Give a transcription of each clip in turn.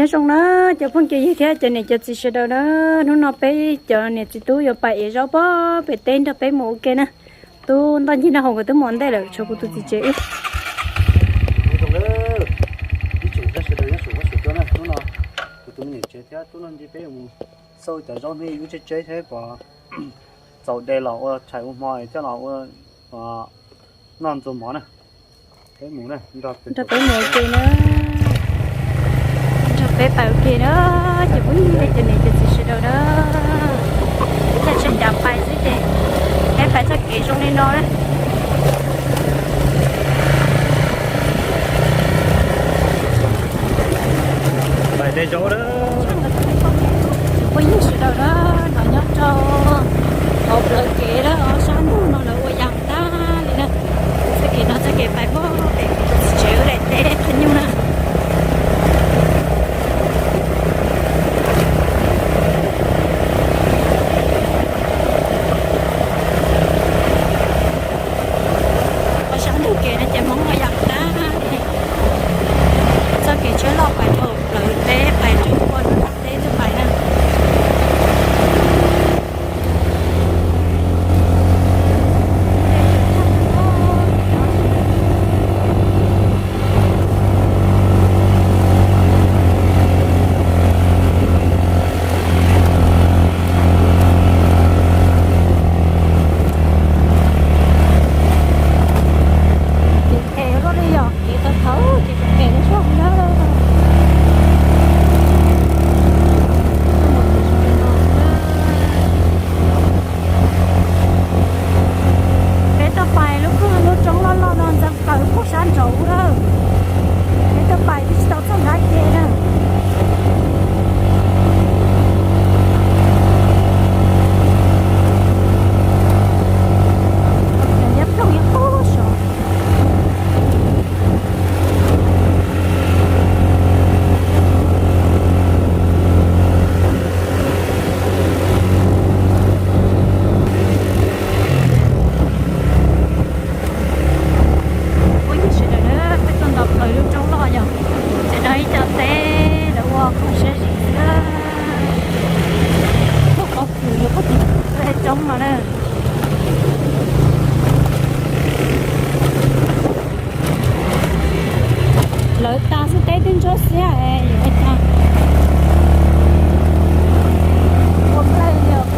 Zoo na, cov phooj cov ywg thiab cov niam cov txiv sawv daws na, hnub no peb cov niam txiv tub yuav pais ev zaub pem teb nrog peb mus ua ke na. Tub Ntoj Ncig nrog Hauv nkawd twb mus ua ntej lawm, tshuav kuv tus txiv tsev wb. Ib tsoom sawv daws nyob saum huab saum cua na, hnub no kuv tus me niam tsev thiab Tub Ntoj Ncig peb yuav mus xauj cov zaub hnub ib lub tsheb tsheb thiab pom txaus de los ua tshais ua hmo coj los ua noj ntxuag mov na. Peb mus na, nrog peb mus ua ke na, nrog peb pais ua ke na, cov phooj ywg cov niam cov txiv sawv daws na. Peb caij tsheb cav pais xwb ces peb pais txoj kev zoo li no na. Pais de zaub na. Cov phooj ywg sawv daws na, no nyob rau hauv plawv kev na, sab ntuj no lawv ua yam tag li na. Txoj kev no txoj kev pais puag pem tsev wb daim teb qhov nyuj na. Ua sab ntug kev no ces Hmoob ua yam tag li. Txoj kev tsheb loj pais rau plawv teb, pais rau ua lub qab teb tuaj pais na. Kev phem luaj li yom, kev tau thaum ces kev phem li suab na. Peb tuaj pais lub kwj lub roob loj loj no ntxeev plaws puag sab nraud lawm. Peb tuaj pais twb tsis tau txog nrab ke na. Nyob ploog nyob puag saud. Peb tuaj ntaus plaws lub roob loj yog ces no ib co teb lawv ua kho siab zim xwb. Muaj qhov kws yuav pub tim roob no na. Lawv tas xwb teb twb ntsuab xiab yuav tag. Ua nplej li os.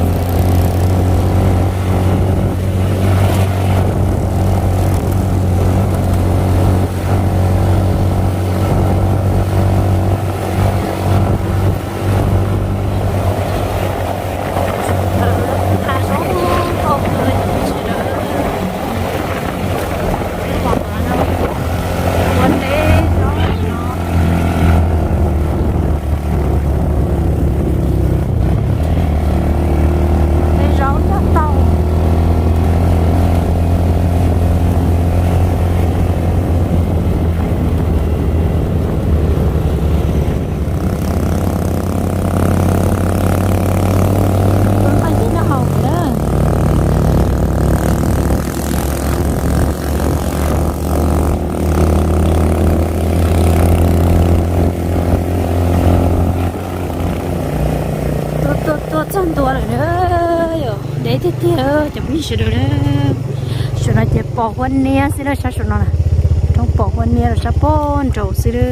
Tuaj tuaj tuaj txog ntua lawm na, yog deb tiag tiag cov phooj ywg sawv daws na. Saum no ces pom huab niab xwb na, sab saum no na, roob pom huab niab los sab pog nraud xwb na.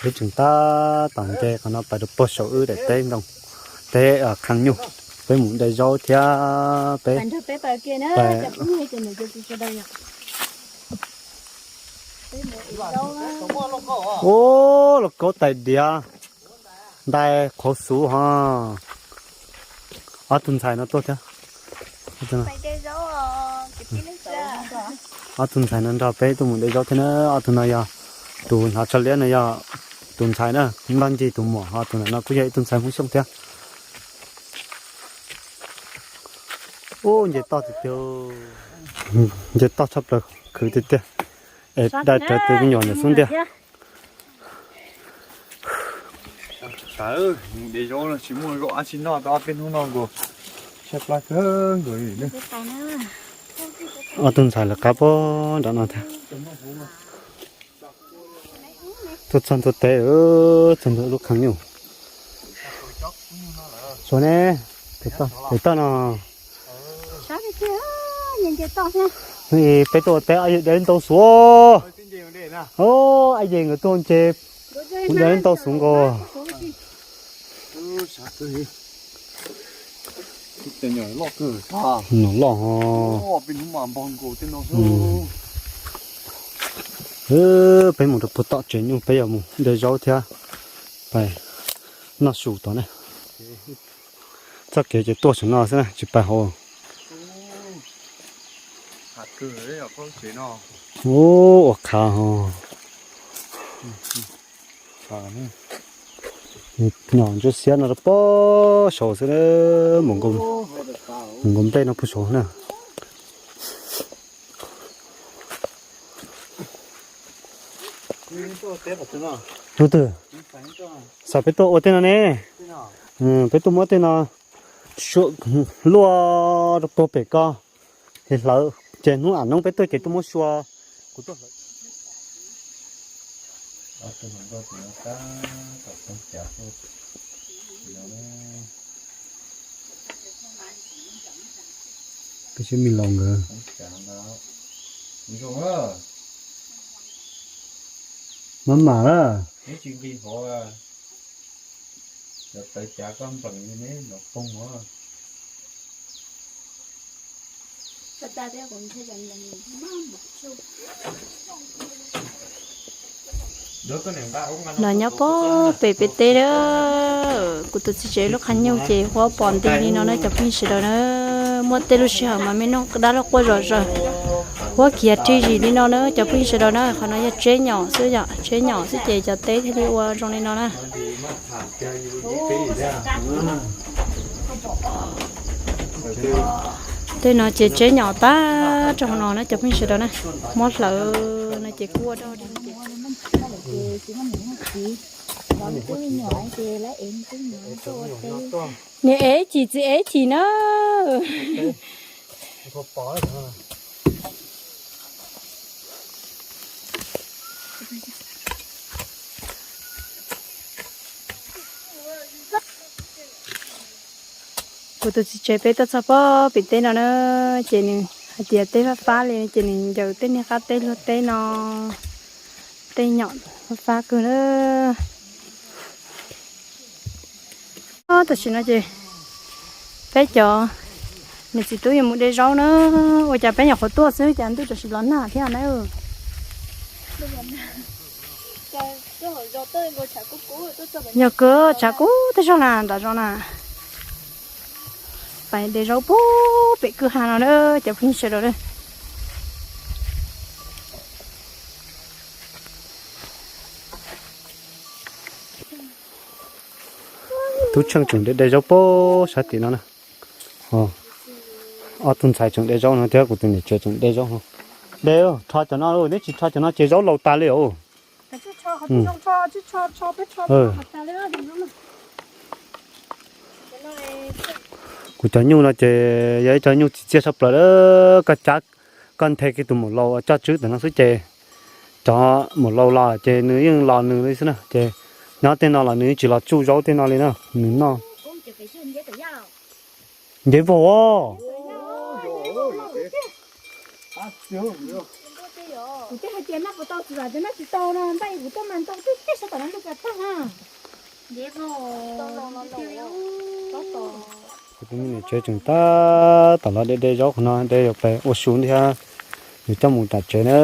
Peb tseem tab tom nce qhov no pais rau puag saum wb daim teb ntoo, teb qhov nyuj, peb mus de zaub thiab peb, ua lauj kaub tais diav, ntais qhauv xuv ho. Ob tug ntxhais no tuaj thiab. Ob tug ntxhais no nrog peb tuaj mus de zaub thiab na. Ob tug no yog tus hnav tsho liab no yog tus ntxhais na, Nplaj Ncig tus muam, ho tus ntawm no kuj yog ib tug ntxhais Hmoob Xyooj thiab. Ub, nce toj tiag tiag, nce toj tshaj plaws khwv tiag tiag. Es dai rawv tus me nyuam ntawm xub ntiag. Ob tug ntxhais lawv qab puag nram no thiab. Tuaj txog ntua teb, txog ntua lub khav nyuj. Suav ne, pem toj no. Peb tuaj ua teb, ab yej dev ntau suav. Ab yej nkawd tuaj nce, kuv dev ntau suav nkaus. Nom loj ho. Peb mus rau puag tom tsev nyuj, peb yuav mus de zaub thiab pais noj su tod ne. Txoj kev ces tuaj saum no xwb na, tsis pais hauv. Ua khav ho. Nyom ntsuab xiab no rau puag saud xwb, mus nkaus nplej no puag saud na. Hnub twg? Xav peb tuaj ua tej no ne. Peb tuaj muab tej no luaj rau puag pem ko, ces hlawv ces hnub am noob peb tuaj ces tuaj muab sua. Kuv tuaj hlawv. Peb sib me laus nkawd. Mab mam lawm. Los nyob puag pem peb teb na, kuv tus txiv tsev lub qhov nyuj ces huab pom nti li no na cov phooj ywg sawv daws na. Muaj tej lub sij hawm mas me noog dab laug quaj zom zaws, huab kiag ri zis li no na cov phooj ywg sawv daws na. Qhov no yog tseb nyom xwb, yog tseb nyom xwb ces cov teb thiaj li ua zoo li no na. Tej no ces tseb nyom tag rau hauv no na cov phooj ywg sawv daws na. Muab hlawv no ces kuj ua rau niam ev chim txiv ev chim na. Kuv tus txiv tsev peb tuaj txog puag pem teb no na, ces nws hais tias teb fab fab li ces nws ncaws tej niag qab teb luag teb no, tej nyom fab fab kawg na. Tam sim no ces peb cov niam txiv tub yuav mus de zaub na, ua cas peb nyuam qhuav tuaj xwb cas ntuj tam sim los nag thiab na. Yog kawg tshav kub tej zog na nram zos na. Pais de zaub puag pem kwj ha no na cov phooj ywg sawv daws na. Tub Tsheej tseem de de zaub puag sab tim no na. Ob tug ntxhais tseem de zaub no thiab kuv tus niam tsev tseem de zaub no. De, rho cov no, neb tsis rho cov no ces zaub laus tas li os. Kuv cov nyuj no ces yog ib co nyuj txiv txiaj tshaj plaws, koj cab, koj nthe kiag tus maum laus coj tswb ntawm no xwb ces cov maum laus los ces nws yeej los nws li xwb na. Ces nyob tej no los nws yeej tsis los tsuj zaub tej no li na, nws noj. Nce vog os. Kuv tus me niam tsev tseem tab tom los de de zaub qhov no, de yuav pais ua su thiab yuav coj mus tom tsev na.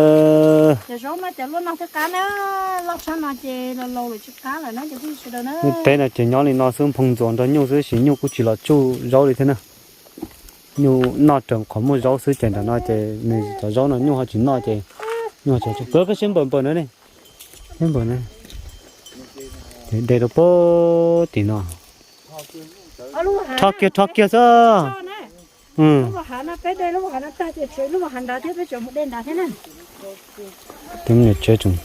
Teb no ces nyob li no xwb, nphoo ntxuas nrog nyuj xwb, sis nyuj kuj tsis los tsuj zaub li thiab na. Nyuj noj raws qhov muaj zaub xwb ces nram no ces nws cov zaub no nyuj ho tsis noj ces nyuj ho tsis tsuj. Koj siab npaws npaws na ne, siab npaws na. Ces de rau puag tim no. Rho kiag rho kiag xwb. Tus me niam tsev tseem,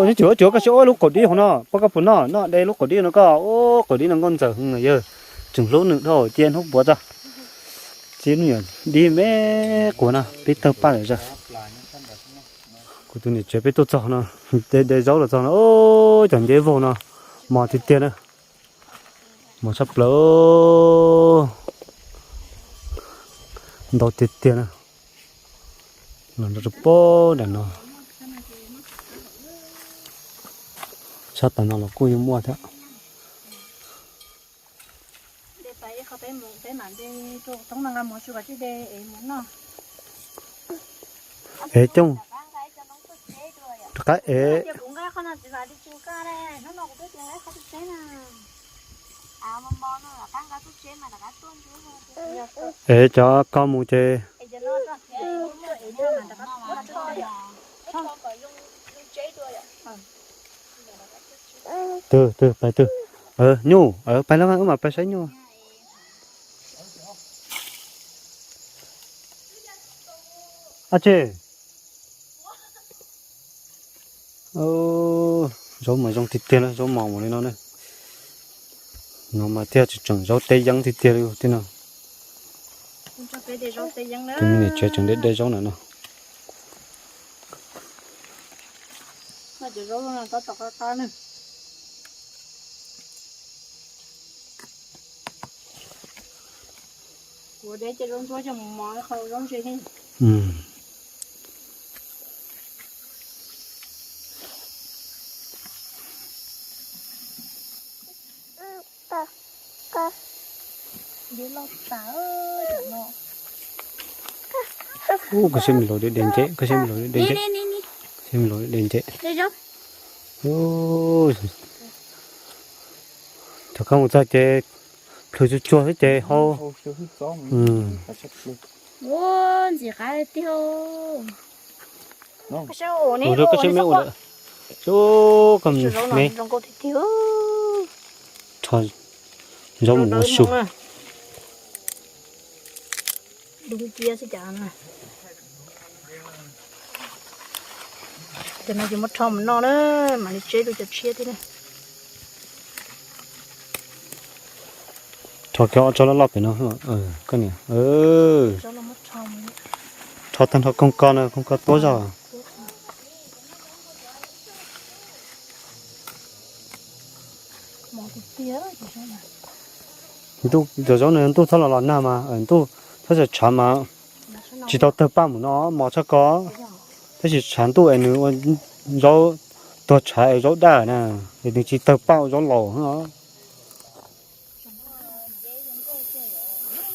neb tsis ua, tsis ua koj siab ua lub qaum dib hauv no, poj koj puas noj, noj de lub qaum dib no koj, ua qaum dib no nkauj ntxawm heev yawg, tseem hlub nws dhau cia hnub puav tso. Txiv me nyuam dib me quas no peb tawg paj lawm zog. Kuv tus niam tsev peb tuaj txog no, de zaub los txog no, cov nceb vog no mos tiag tiag na, mos tshaj plaws, ntau tiag tiag na. Los nrog rau pab nram no, sab tas no los kuj yuav muaj thiab. Ev coob, rov qab ev. Ev cov ko mus ces. Twg twg pais twg? Nyuj, pais lawm, wb mam pais saib nyuj. Ab tsi, zaub mas zoo tiag tiag na, zaub mos mus li no na. No mas thiaj tseem zaub teb yeeb tiag tiag li thiab no. Tus me niam tsev tseem de de zaub ntawm no. Ub, koj saib me laus de de nceb, koj saib me laus de de nceb, saib me laus de de nceb. Thaum koj mus txog ces plhws tsuag tsuag xwb ces hau. Ua ntxim qab tiag. Ua koj saib me ua lawm, koj me rho zaub mus ua su. Cov no ces muab rho mus noj na, mam li tseb rau cov tshiab thiab na. Rho kiag ob tsob loj loj pem no, koj niam. Rho tag nrho koog ko no, koog ko tuab zog. Ntuj, cov zaub no ntuj txhob los los nag mas, ntuj txhob tshav tshav mas tsis tau tawg paj mus no mos tshaj ko. Tab sis tshav ntuj es nws ua zaub tuag tshav es zaub daj na, es nws tsis tawg paj ua zaub laus.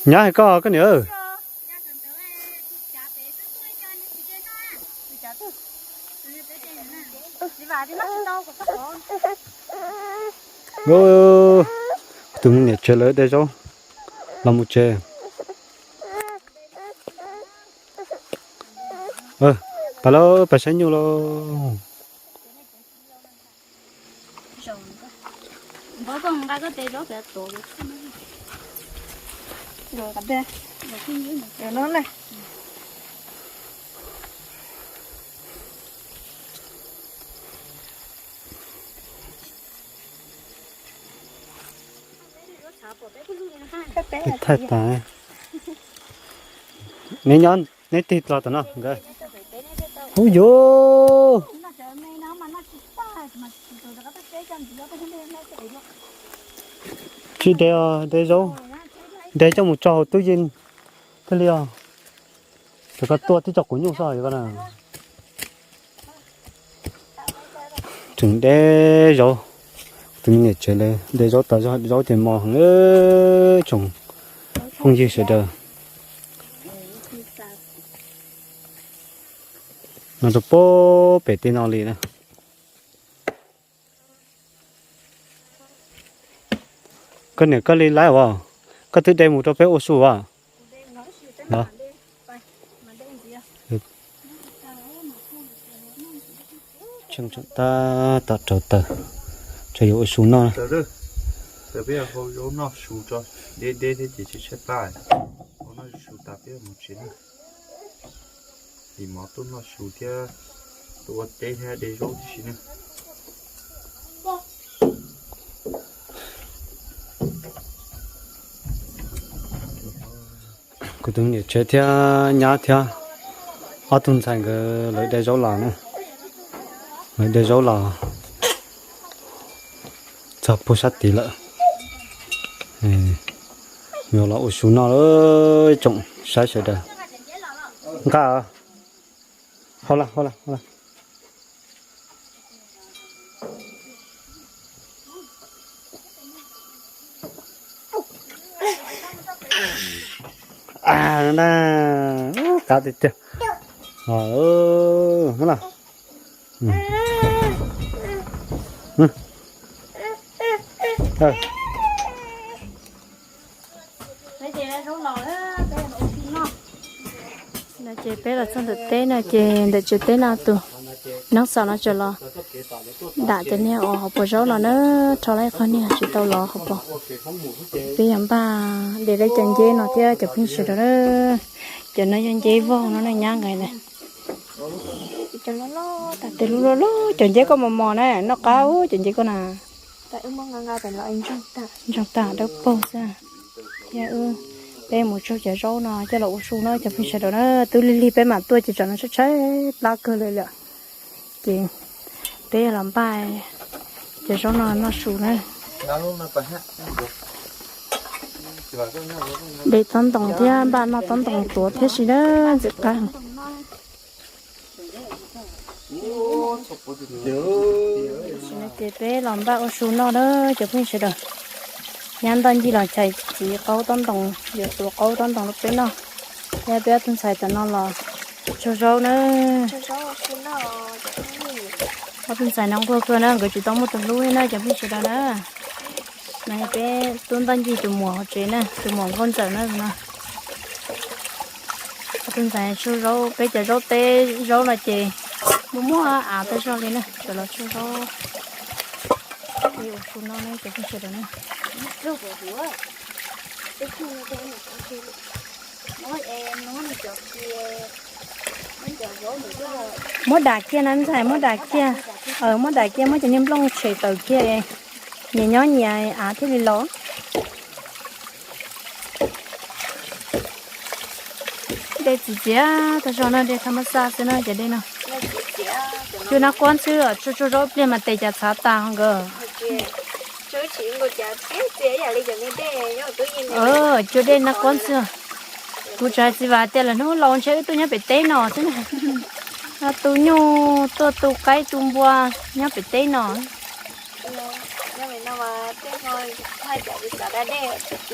Nyab hais koj, koj niam. Tus me niam tsev lawv de zaub los mus tsev. Pais lauj, pais saib nyuj lauj. Thaij tas. Neb nyob, neb tig los tom no nkawd. Ub yuv. Tsis de, de zaub, de coj mus tso hauv tub yees thiaj li os. Rov qab tuaj tib co quav nyuj xwb os. Tseem de zaub, tus me niam tsev lawv de zaub tas zog, zaub ces mos heev tsoom phooj ywg sawv daws. No rau pem tej no li na. Koj niam koj li lawm as, koj twb de mus rau peb ua su as. Tseem tab tom rauv taws, tseem yuav ua su noj. Peb hau zaub noj su tso, deb deb thiab ces tshaib tshaib plab. Hau noj su tas peb mus tsev na. Lim mov tuaj noj su thiab tuaj ua teb thiab de zaub tib si na. Kuv tus niam tsev thiab nyab thiab ob tug ntxhais nkawd lawv de zaub los na. Lawv de zaub los txog puag sab tid lawm. Yuav los ua su noj lawm tsoom saib sawv daws. Nqa, hau la, hau la, hau la. Kav tiag tiag. Muab los. Ces peb los txog ntawm teb no ces ntawm tsev teb no tus neeg xaus no tseem los dam cov niag uas hauv paus zaub no na, rho lawm qhov niag tsis tau los hauv paus. Peb yog npaj de lawm cov nceb no thiab cov pheej sawv daws na. Cov no yog nceb vog no na, nyab nkawd na. Cov loj loj, cov nceb koj mos mos na, noj qab cov nceb koj na. Ntsoog tag dawb paug xwb. Thiab peb mus tsau cov zaub no coj los ua su na cov pheej sawv daws na, twb lig lig peb mam tuaj ces tsam no tshaib tshaib plab kawg li lawm. Ces peb los npaj cov zaub no noj su na. De tob ntoos thiab npaj noj tob ntoos tuav thiab si na, ntxim qab. Ces peb los npaj ua su noj na cov pheej sawv daws. Nyab Ntoj Ncig los chais txiv qaub tob ntoos, yuav tuav qaub tob ntoos rau peb noj. Thiab peb ob tug ntxhais tam no los tsau zaub na. Ob tug ntxhais no nquag kawg na, nkawd tsis tau muaj tus hlub li na cov pheej sawv daws na. No yog peb tub Ntoj Ncig tus muam hauv tsev na, tus muam Nkauj Ntxawm na no. Ob tug ntxhais tsau zaub, peb cov zaub teb zaub no ces muaj muaj av tag zog li na, cov los tsau zaub. Ua su noj na cov pheej sawv daws na. Muab dam kiag na ntxhais, muab dam kiag. Muab dam kiag, muab cov niag nplooj tshem tawm kiag, nyias nyob nyias av thiaj li los. Dej txiv txiav tag zog no, dej thaj mab xaj xwb na cov dej no. Cuaj nab quab xwb, tsau tsau zaub ib pliag mas tes cas txhav tas nkawd. Cuaj dej nab quab xwb. Kuv tsuas hais txiv Vam tias lwm hnub laus ntshe wb tuaj nyob pem teb no xwb na. Tu nyuj tuaj tu qaib tu npua nyob pem teb no.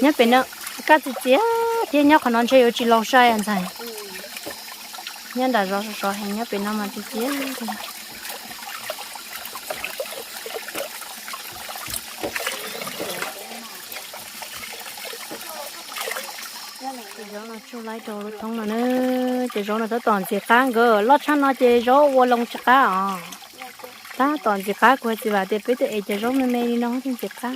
Nyob pem no kaj txiv txiav thiab, nyob qhov no ntshe yuav tsis laus sai ntxhais. Nyob nram zos sov sov heev, nyob pem no mas txiv txiav. Cov zaub no tsau laib rau lub thoob no na. Cov zaub no tab tom ntxim qab, nkawd loj tshaj no ces zaub ua loo tsis qab os. Tab tom ntxim qab, kuv hais txiv Vam tias peb twb ev cov zaub me me li no thiaj ntxim qab.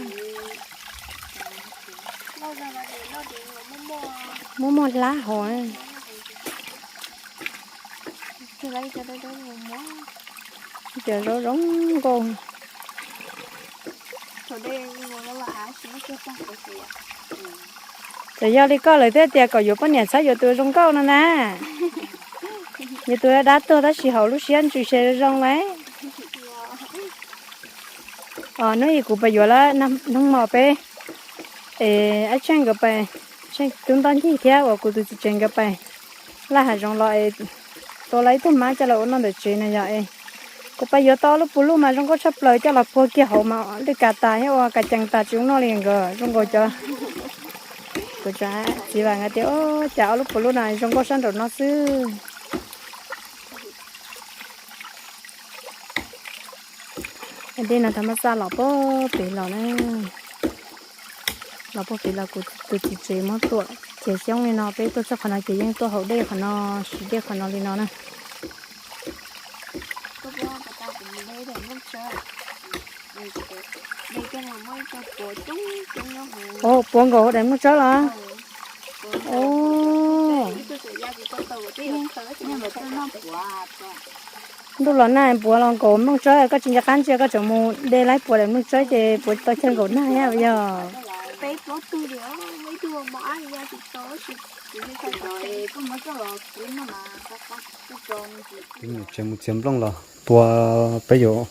Muaj muaj hlab hos. Cov zaub zoo nkauj. Txawm yog li koj lawm thiaj tias kom yuav poj niam txhob yuav tus zoo nkauj no na. Yuav tus dab tuag tab sis haum lub siab ntsws se zoo lawm. Hnub ib kuv pais yuav lawm, hnub no peb, es ab tsheej nkawd pais, tsheej tub Ntoj Ncig thiab uas kuv tus txiv tsev nkawd pais laj hav zoov los es tua lawm ib tug mab coj los ua noj ntawm tsev no yog es kuv pais yuav tau ob lub puv luj mas zoo nkauj tshaj plaws coj los puag kiag hauv mas lwj kav tas thiab ua kav cees tas tsis zoo noj li nkawd zoo nkaus cov. Kuv txiv Vam nkawd tias cas ob lub puv luj no zoo nkauj sab nraum no xwb. Dej no thaum maj xaj los puag pem los na, los puag pem los kuv tus txiv tsev muab tuam khiav xyoob li no, peb tuaj txog qhov no ces yeej tuaj haus dej qhov no, siv dej qhov no li no na. Puav nkaus hauv daim nplooj tsawb los? Ntuj los nag puav los nkaus nplooj tsawb, koj tsis nco qab ntsia koj tseem mus de laib puav daim nplooj tsawb ces puav tau chaw nkaum nag thiab yog. Tsev mus txiav nplooj los tua, peb yuav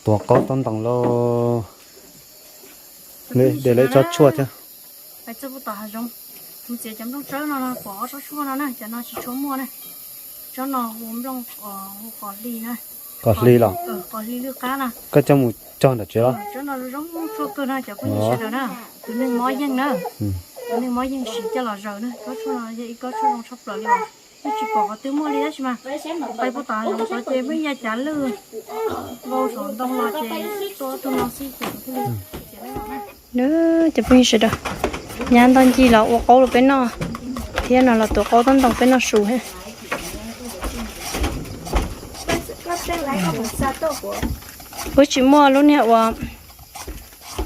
tua qaub taub ntoos lauj. De lawv tsob tshuaj thiab. Txog pem tom hav zoov, mus txiav cov nplooj tsawb no, pom ob tsob tshuaj no na, cov no tsis tshua muaj na. Tsob no hu nplooj, hu qos hli na. Qos hli los? Qos hli lwj qab na. Koj coj mus cog ntawm tsev los? Tsob no zoo tshuaj kawg no cov phooj ywg sawv daws na. Tus neeg mob yeej na. Tus neeg mob yeej siv coj los zaws na. Tsob tshuaj no yog ib tsob tshuaj zoo tshaj plaws li os. Twb tsis pom qhov twg muaj li tab sis mas peb puag tom hav zoov xwb ces pheej ya cav lwj vau saum ntoo los ces tua tus no xwb ces thiaj li. Cov phooj ywg sawv daws, nyab ntoj ncig los ua qaub rau peb noj thiab no, los tuav qaub taub ntoos peb noj su thiab. Wb tsis muaj lub niag ua,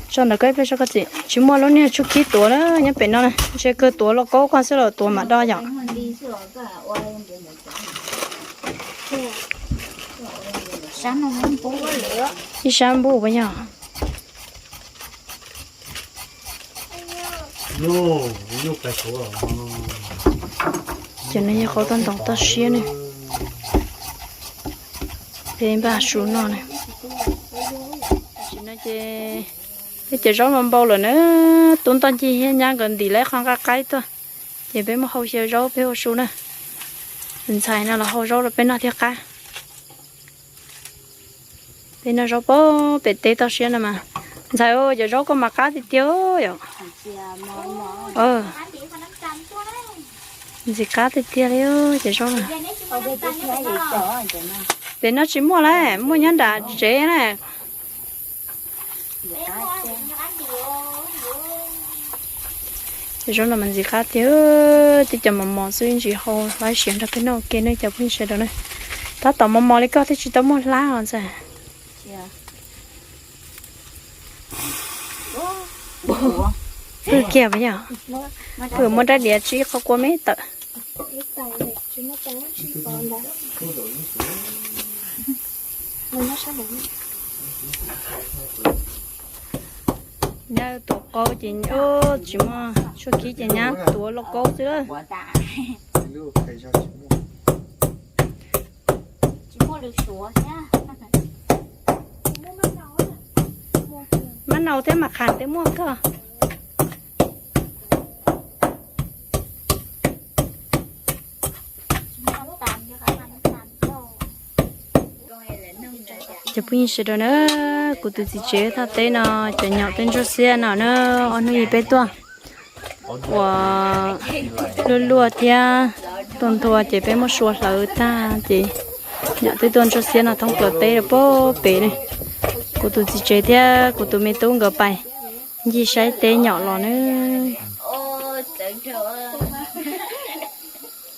tso ntawm koj ib pliag, tso koj txiv, tsis muaj lub niag tshuaj khib tuav na, nyob pem no na, ntshe kawg tuav lauj kaub koj xwb los tuav mam do yom. Ib sab npub puas yog? Cov no yog qaub taub ntoos toj siab ne. Peb npaj su noj na. Tam sim no ces peb cov zaub no npau lawm na, tub ntoj ncig thiab nyab nkawd ntim lawv qhov nqaij qaib tuaj, ces peb muab hau xyaw zaub peb ua su na. Ntxhais no los hau zaub rau peb noj thiab qab. Peb noj zaub pem teb toj siab no mas. Ntxhais, cov zaub koj mas qab tiag tiag yom. Ntxim qab tiag tiag li cov zaub na. Pem no tsis muaj lawm, muaj nyob nram tsev na. Cov zaub no mas ntxim qab tiag, tej cov mos mos xwb ntsis hau hlab siav nrog peb noj ua ke ne cov phooj ywg sawv daws na. Tab tom mos mos li koj thiaj tsis tau muaj hlab os ntxhais. Pw kiag puas yog? Pw muab rab diav tsib qhov kua me tawm. Nyab tuav qaub ces tsis muaj tshuaj khib ces nyab tuav lauj kaub xwb lawm. Mab nau thiab mas qham tej muaj koj. Cov phooj ywg sawv daws na, kuv tus txiv tsev thaj teb no, cov nyaum tej ntsuab xiab no na, ob hnub ib peb tuaj. Uas luaj luaj thiab tuaj nthua ces peb muab sua hlawv tag ces nyaum twb tuaj ntsuab xiab no thoob plaws teb rau pem ne. Kuv tus txiv tsev thiab kuv tus me tub nkawd pais ncig saib teb nyaum los na.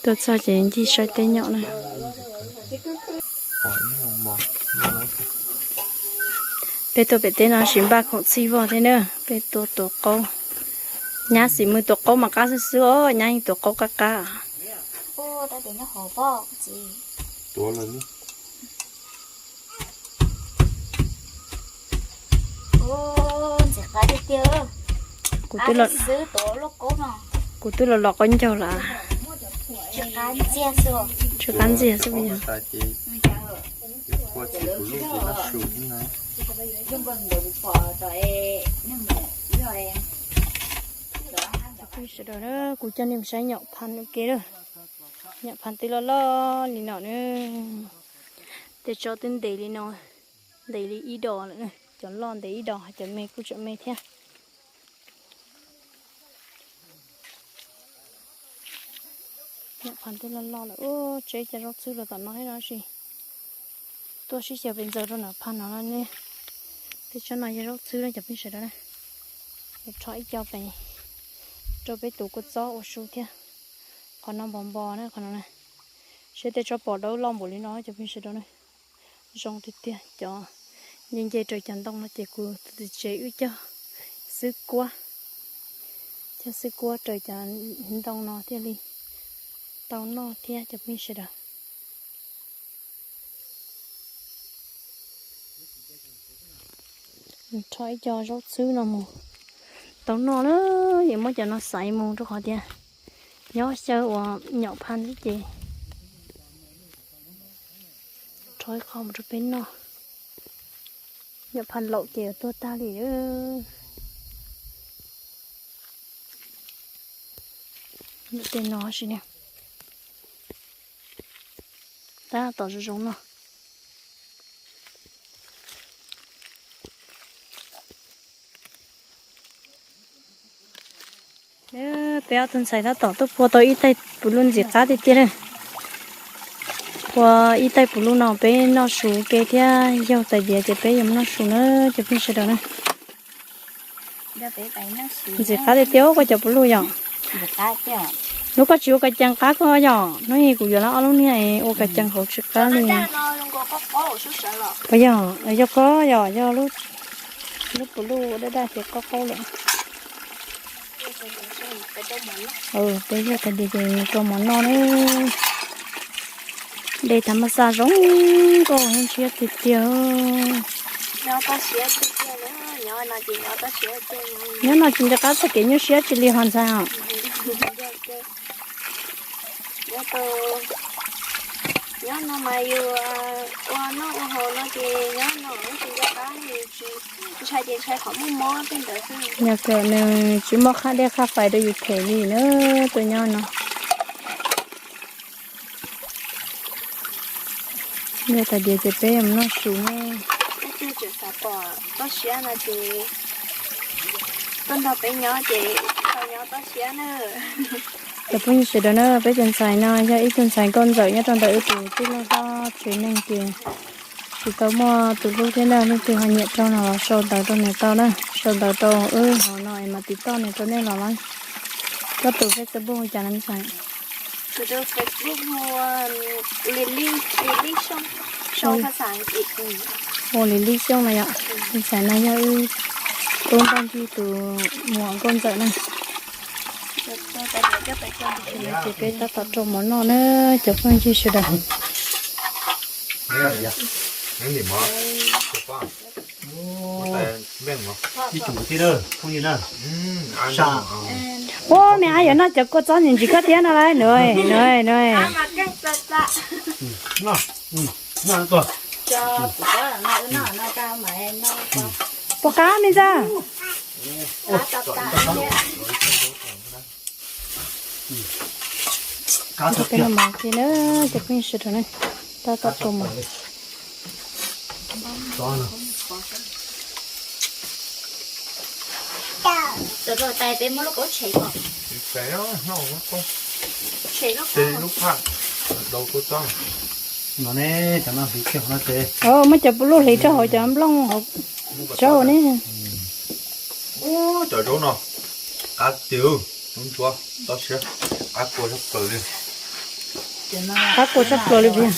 Tuaj txog ces ncig saib teb nyaum na. Peb tuaj pem teb no sis npaj khoom txhij vog thiab na, peb tuaj tuav qaub. Nyab xim mws tuav qaub mas qab xwb xwb os, nyab yeej tuav qaub qab qab. Kuv twb los los qaub ncaug lawm. Tsw qab ntxiag xwb. Sawv daws, kuv coj nej mus saib nyaum phas ua ke lawm. Nyaum phas twb loj loj li no na. Tej tsob twb ntev li no, ntev li ib dos lawm na. Cov loj ntev ib dos, cov me kuj tseem me thiab. Nyaum phas twb loj loj lawm. Ub, tseb cov zaub txhwb rau tom no thiab no sis. Tuaj sib xyaw pes ntxaws rau nram phas no ne. Tej tsob no yog zaub txhwb na cov phooj ywg sawv daws na. Rho ib co pem rau peb tus kua txob ua su thiab. Qhov no npos npos na qhov no na. Seb tej tsob pom dawb loj npaum li no cov phooj ywg sawv daws na. Zoo tiag tiag, cov nce nce raws cov ntoo no ces kuv tus txiv tsev wb cog xwb kuab, cog xwb kuab raws cov ntoo no thiaj li tau noj thiab cov phooj ywg sawv daws. Rho ib co zaub txhwb no mus tau noj na, yuav muab cov no xaiv mus rau qhov tias Nyob xyaw uas nyom pha thiab ces rho ib qho mus rau peb noj. Nyom pha laum ces tuag tag li. Tej no sim ne, tab tom zoo zoo no. Peb ob tug ntxhais tab tom tuaj phua tau ib taig puv luj ntxim qab tiag tiag na. Phua ib taig puv luj no peb noj su ke thiab, yaug tais diav ces peb yuav noj su na cov phooj ywg sawv daws na. Ntxim qab tiag tiag koj cov puv luj yom. Hnub koj tsis ua kas cees qab koj yom, hnub ib kuv yuav lawv ob lub niag ua kas cees hauv tsis qab li. Puas yog, yog koj yom, yog lub puv luj daj daj ces qaub qaub lawm. Peb yaug tais diav ces rau mov noj na. Dej thav maj xaj zoo nkauj, ntshiab tiag tiag. Nyob no tsis nco qab txoj kev nyuaj siab tsis li ho ntxhais os. Yog kawm nws tsis muaj qhab dej qhab fais rau yus them li na, tuaj nyob no. Yaug tais diav ces peb yuav mus noj su ne. Cov phooj ywg sawv daws na, peb tus ntxhais no yog ib tug ntxhais nkauj ntxawm nyob rau ntawm wb tus tij laug hlob tsev neeg ces tsis tau muaj tus hlub thiab na, leej twg ho nyiam raug no los sau ntawv rau nws tau na, sau ntawv rau wb hauv no es mam tiv toj nws rau nej los lawm. Koj tus Facebook hu cas no ntxhais? Hu Lily Xyooj no yom. Ntxhais no yog wb tub npaj ncig tus muam nkauj ntxawm na. Ces peb tab tom rau mov noj na cov phooj ywg sawv daws. Ua me ab yuav noj cov kua txob ntsis koj thiab no lauj, nws, nws, nws. Puas qab me ntxawg? Peb noj mov ke na, cov phooj ywg sawv daws na, tab tom rau mov. Muab cov puv luj hliv rau hauv cov nplooj hauv tsaub ne. Cov zaub no qab tiag, ntsuab, txob siab, qab kua tshaj plaws li. Qab kua tshaj plaws li puas yog?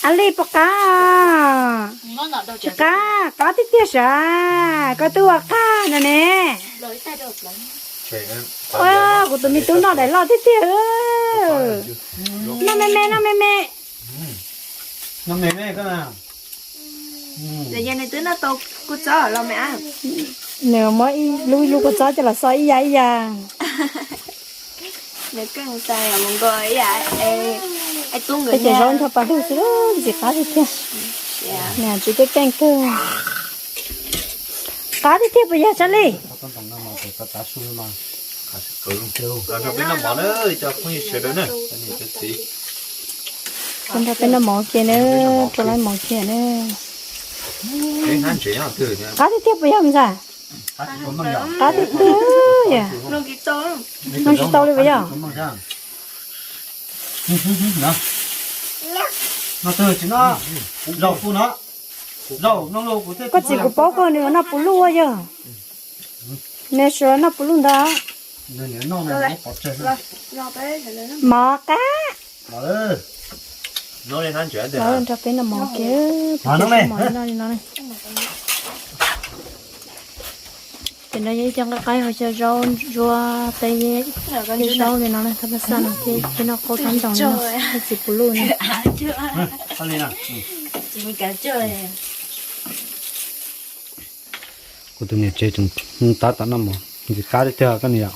Ab li puas qab? Tsis qab, qab tiag tiag sav, koj twb ua qab no ne. Ua, kuv tus me tub noj daim loj tiag tiag. Noj me me, noj me me. Nws muab ib lub ib lub kua txob coj los xo ib yam ib yam. Peb cov zaub nrog pas lug xwb, ntxim qab tiag tiag. Nws tsis tej keej kawg. Qab tiag tiag puas yog Tsab Lij? Nrog peb noj mov ke na, rau lawv mov ke na. Qab tiag tiag puas yog me ntxhais? Qab tiag tiag, noj tsis tau li puas yog? Koj txiv kuv paub koj nws noj puv luj yog. Nws suav noj puv luj ntag. Mov qab. Nrog peb noj mov ke, peb noj mov li no li no. Ces no yog ib co nqaij qaib hauv xyaw zaub ntsuab peb, zaub li no na, thaj paj xaj no thiab peb noj qaub tsob ntoo no, txiv puv luj no. Kuv tus niam tsev tseem tab tom noj mov ntxim qab tiag tiag koj niam yom.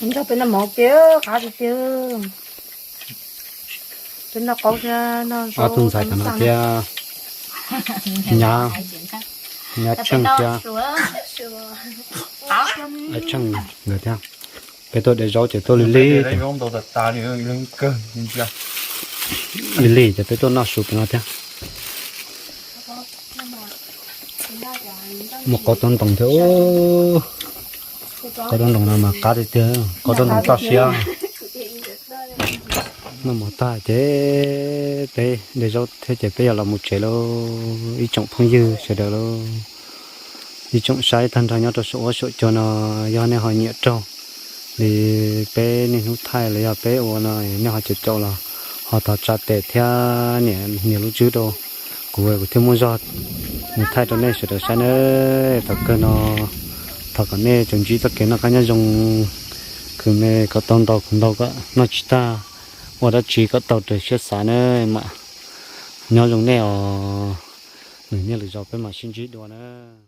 Nrog peb noj mov tiag, qab tiag tiag. Peb noj qaub thiab noj zaub. Ob tug ntxhais tam no thiab, Nyav, Nyav Tsheej thiab, Tsheej nkawd thiab. Peb tuaj de zaub ces tuaj lig lig, lig lig ces peb tuaj noj su pem no thiab. Muaj qaub tub ntoos thiab. Qaub tub ntoos no mas qab tiag tiag, qaub tub ntoos toj siab. Noj mov tag ces peb de zaub thiab ces peb yuav los mus tsev lauj, ib tsoom phooj ywg sawv daws lauj. Ib tsoom saib tag nrho nyob rau saum huab saum cua no, yog nej ho nyiam raug li peb niaj hnub thaij los yog peb ua no, nej ho caum caum los ho thov tsa tes thiab nias nias lub tswb rau kuv, kuv thiaj muaj zog mus thaij rau nej sawv daws saib nawb. Thaum kawg no thov kom nej tsuas ntsib txoj kev noj qab nyob zoo, khwv me kom tau ntau, khwv ntau kom noj tsis tag, ua dab tsi kom tau raws siab xav nawb. Mam nyob zoo nej os, lwm niaj lwm zaus peb mam sib ntsib dua nawb.